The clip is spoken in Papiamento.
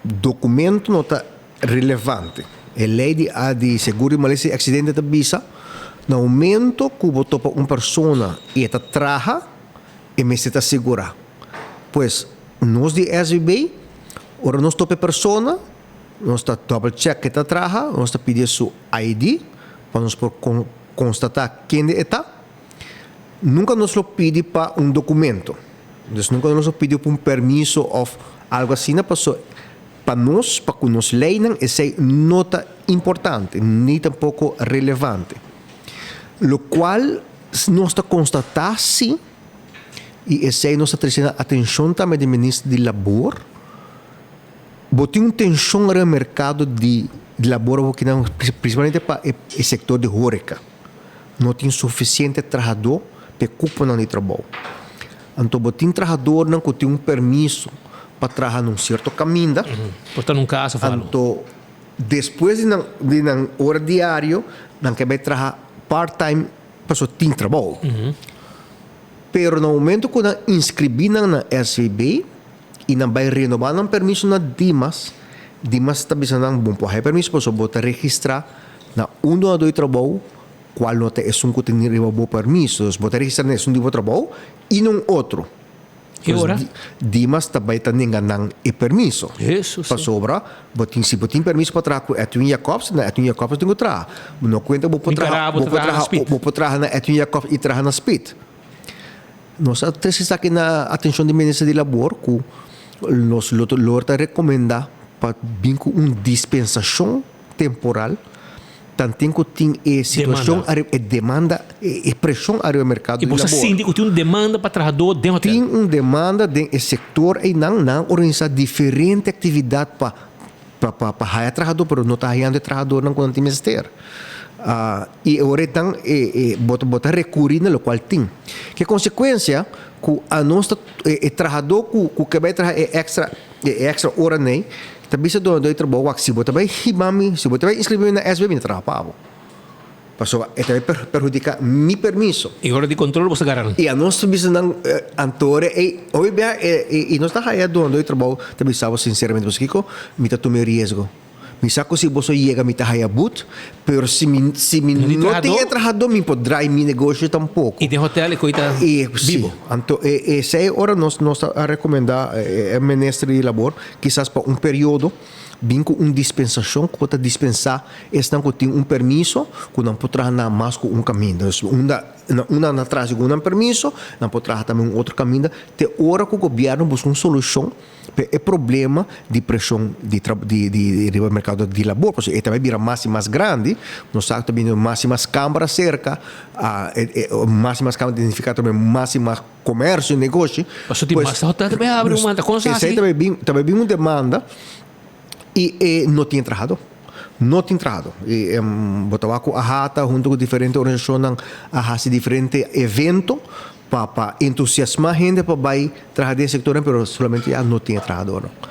Documento no ta relevante. E ley di seguro di malesa y accidente ta bisa, na momento cu bo topa un persona y e ta traha, e mester ta segura. Pues, nos di SVB, ora nos topa e persona, nos ta double check cu e ta traha, nos ta pidi su ID, pa nos por constata kende e ta. Nunca nos lo pidi pa un documento. Dus nunca nos lo pidi pa un permiso of algo asina, paso pa nos, pa cu nos leynan, esey no ta importante, ni tampoco relevante. Locual nos ta constata si, y esey nos ta trece na atencion tambe di Minister di Labor, bo tin un tension riba mercado di labor awokinan, principalmente pa e sector di horeca. No tin suficiente trahador pa e cuponan di trabou. Anto bo tin trahadornan cu tin un permiso pa traha na un cierto caminda. Por ta na un casa of algo. Anto despues di nan ora diario nan ke bay traha part time pasobra tin trabou. Pero na momento cu nan inscribi nan na SVB y nan bay renoba nan permiso na Dimas, Dimas ta bisa nan bon por haya permiso pasobra bo ta registra na un dunador di trabou cual no ta esun cu tin riba bo permiso. Dus bo ta registra na esun di bo trabou y na un otro. E ora? Dimas ta bay ta nenga nan e permiso. Jesus. Pasobra bo tin, si bo tin permiso pa traha cu Edwin Jacobs, na Edwin Jacobs tin cu traha. No cuenta bo por traha, bo por traha, bo por traha na Edwin Jacobs y traha na Speed. Nos a trece esaki na atencion di Minister di Labor cu nos lo ta recomenda pa bin cu un dispensacion temporal tanten cu tin e situacion ariba e demanda, e presion ariba e mercado di labor. Y bo sa sinti cu tin un demanda pa trahador den hotel? Tin un demanda den e sector eynan, nan a organisa diferente actividad pa haya trahador, pero no ta hayando e trahadornan cu nan tin mester. Y e ora eynan bo ta recuri na locual tin. Ke consecuencia cu anos ta e trahador cu ke bay traha e extra ora ney ta bisa dunador di trabou: "Wak, si bo ta bay hiba mi, si bo ta bay inscribi mi na SVB, mi ta traha pa bo. Pasobra e ta bay perhudica mi permiso." Y ora di control bo ta gara nan. Y anos ta bisa nan anto ora ey hopi bia y nos ta haya dunador di trabou ta bisa bo sinceramente: "Pasobra kiko mi ta tuma e riesgo? Mi sa ku si boso yega mi ta haya but, pero si mi no tin e trahadó, mi por draai mi negoshi tampoko." I den hotel e koi ta bibo. Anto esei ora nos a rekomendá e minister di labor kisas pa un periodo bin ku un dispensashon ku bo ta dispensá esnan ku tin un permiso ku nan por traha na mas ku un kaminda. Dus unda unda nan traha segun nan permiso, nan por traha tambe un otro kaminda te ora ku gobièrnu buska un solushon pa e problema di preshon di riba merkado di labor, pasobra e ta bai bira mas i mas grandi. Nos sa ku ta bini mas i mas kambra serka, mas i mas kambra ta signifiká tambe mas i mas komersio, negoshi. Pasobra tin mas hotel ta bai abri un manda kon sa hasi? Esei ta bai bin un demanda i e no tin trahadó. No tin trahadó. I bo ta wak ku AHATA huntu ku diferente organisashonnan a hasi diferente evento pa entusiasmá hende pa bai traha den e sektornan, pero solamente ya no tin e trahadónan.